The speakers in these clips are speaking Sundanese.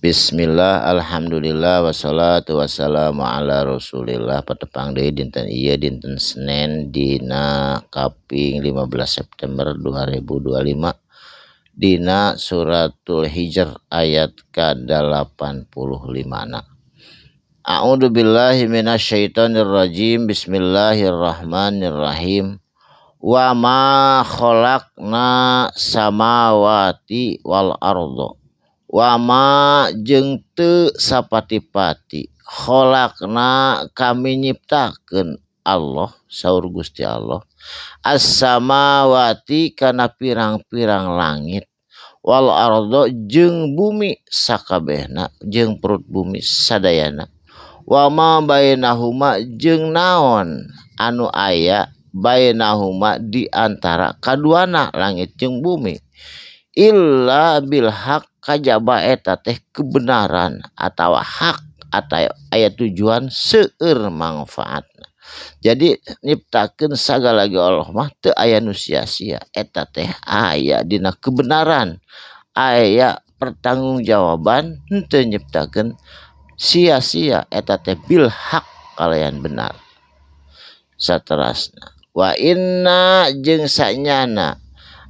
Bismillah, alhamdulillah, wassalatu wassalamu ala rasulillah. Patepang deui dinten ieu, dinten Senin dina kaping 15 September 2025, dina suratul Hijr ayat ka-85 na. A'udzu billahi minasyaitonir rajim. Bismillahirrahmanirrahim. Wa ma khalaqna samawati wal ardo, wama jeung teu sapati-pati, khalaqna kami nyiptakeun Allah, saur Gusti Allah, as-samawati kana pirang-pirang langit, wal ardo jeung bumi sakabehna, jeung perut bumi sadayana, wama bainahuma jeung naon anu aya bainahuma di antara kaduana langit jeung bumi, illa bil haq kajaba eta teh kebenaran atau hak atau aya tujuan seueur manfaatna. Jadi nyiptakeun sagala ge Allah mah teu aya nu sia-sia, eta teh aya dina kebenaran, aya pertanggungjawaban, henteu nyiptakeun sia-sia, eta teh bil haq kalayan benar. Saterasna wa inna jeung sanyana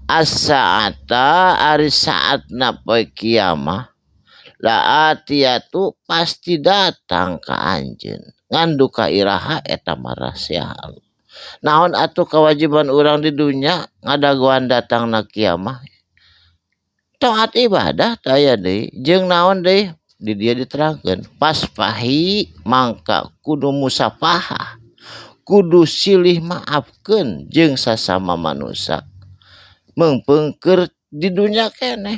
as-saata ari saatna poe kiamah laatiyatu pasti datang ka anjeun, ngan duka iraha eta mah rahasia Allah. Naon atuh kewajiban urang di dunya ngadagoan datangna kiamah? Taat ibadah teu aya deui. Jeung naon deui di dieu diterangkeun, fasfahi mangka kudu musafahah, kudu silih maafkeun jeung sasama manusia meungpeung di dunya keneh,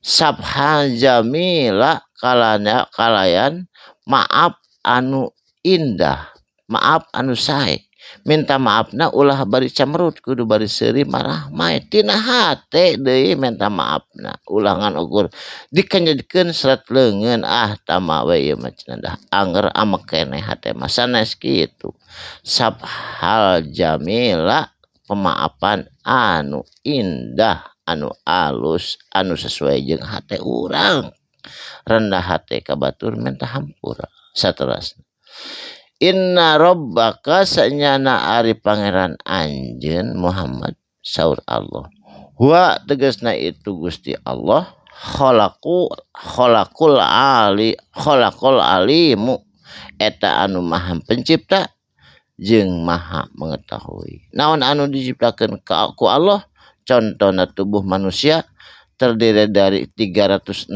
sabha jamila kalana kalayan maaf anu indah, maaf anu sae. Minta maafna ulah bari camerut, kudu bari seuri marahmai tina hate deui minta maafna, ulah ngan ukur dikenyedkeun serat leungeun, ah tama we ieu mah cenah, dah anger amek keneh hate mah, sanes kitu. Sabhal jamila pemaafan anu indah, anu alus, anu sesuai jeung hate urang, rendah hate ka batur minta hampura. Saterasna inna rabbaka sanyana ari pangeran anjeun Muhammad, saur Allah, huwa tegasna itu Gusti Allah, khalaqu khalaqul ali khalaqul alimu eta anu maha pencipta jeung maha mengetahui. Naon anu diciptakeun ku Allah? Contohna tubuh manusia terdiri dari 360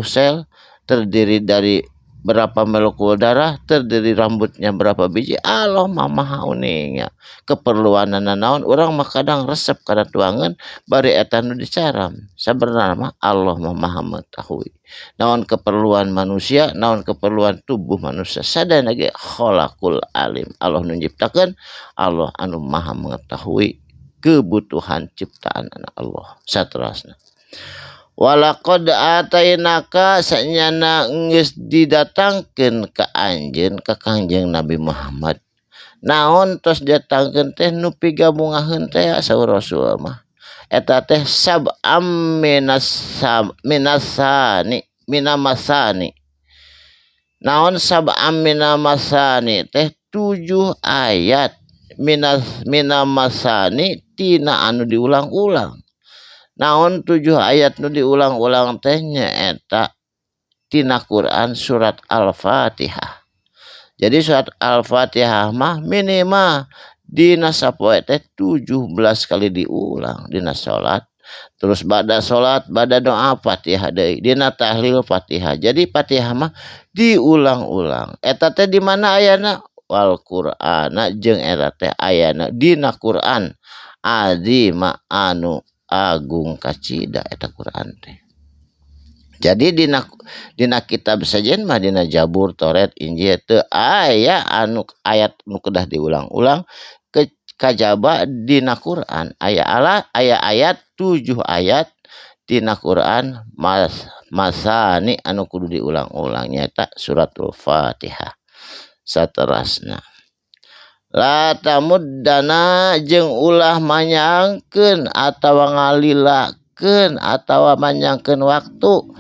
sel, terdiri dari berapa molekul darah, terdiri rambutnya berapa biji. Allah mah maha uninga keperluanana naon. Urang mah kadang resep kana tuangan bari eta nu dicaram. Sabenerna mah Allah mah maha mengetahui naon keperluan manusia, naon keperluan tubuh manusia sadayana ge. Khalaqul alim, Allah nu nyiptakeun, Allah anu maha mengetahui kebutuhan ciptaan anak Allah. Saterasna walaqad atainaka sanyana geus didatangkeun ka anjeun, ka Kangjeng Nabi Muhammad. Naon tos didatangkeun teh nu pigabungaheun teh? Saur Rasul mah eta teh sab'am minasani minamasani. Naon sab'am minamasani teh? 7 ayat minas minamasani tina anu diulang-ulang. Naon 7 ayat nu diulang-ulang teh? Nyaeta tina Quran surat Al-Fatihah. Jadi surat Al-Fatihah mah minimal dina sapoe teh 17 kali diulang, dina salat, terus bada salat, bada doa Fatihah deui, dina tahlil Fatihah. Jadi Fatihah mah diulang-ulang. Eta teh di mana ayana? Wal Qur'ana jeung eta teh ayana dina Quran azima anu agung kacida eta Quran teh. Jadi dina kitab sejen mah, dina Jabur, Toret, Injil teu aya anu ayat nu kedah diulang-ulang, ke kajaba dina Quran aya ala aya ayat 7 ayat dina Quran masani anu kudu diulang-ulang, nyaeta suratul Fatihah. Saterasna la tamuddana jeung ulah manyangkeun atawa ngalilakeun atawa manyangkeun waktu.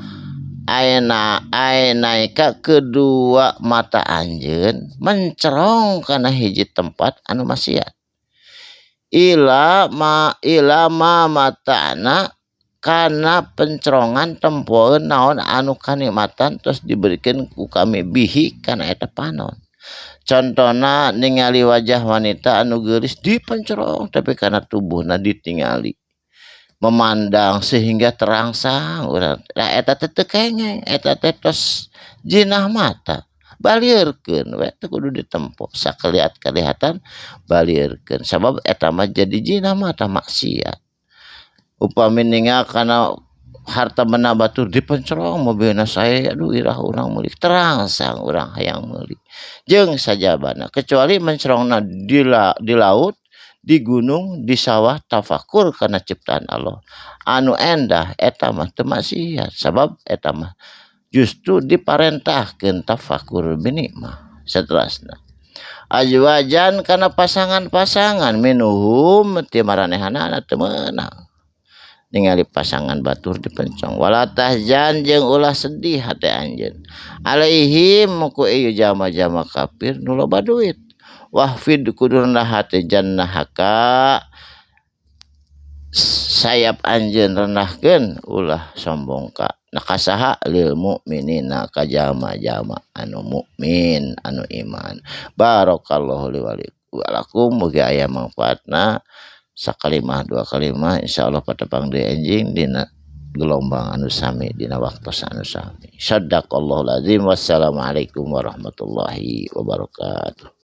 Aina ainaika kedua mata anjeun mencerong kana hiji tempat anu maksiat. Ila ma ila ma matana kana pencerongan tempoeun naon anu kanikmatan terus diberikan ku kami bihi kana eta panon. Contona ningali wajah wanita anu geulis dipencerong tapi kana tubuhna ditingali. Memandang sehingga terangsang urang. Nah eta teh teu kengeng, eta teh tos jinah mata. Balieurkeun we teu kudu ditempo sakelihat-kelihatan balieurkeun sabab eta mah jadi jinah mata maksiat. Upami ningal kana harta benda batur dipencerong mobilna sae aduh irah urang meuli terangsang urang hayang meuli. Jeung sajabana kecuali mencerongna di laut, di gunung, di sawah tafakur kana ciptaan Allah. Anu endah eta mah teu maksiat sabab eta mah justru diparentahkeun tafakur binikmah saterasna. Azwajan kana pasangan-pasangan minuhum ti maranehanana teu meunang. Ningali pasangan batur dipencong wala tahzan jeung ulah sedih hate anjeun. Alaihim ku ieu jama-jama kafir nu loba duit. Wahfid kudu rendah hate jannahaka sayap anjeun rendahkeun ulah sombong ka nakasaha lil mukminina ka jama-jama anu mukmin anu iman. Barakallahu li wa lakum mugi aya manfaatna sakalimah dua kalimah insyaallah patepang deui enjing dina gelombang anu sami dina waktos anu sami. Sadaqallahul azim. Wassalamualaikum warahmatullahi wabarakatuh.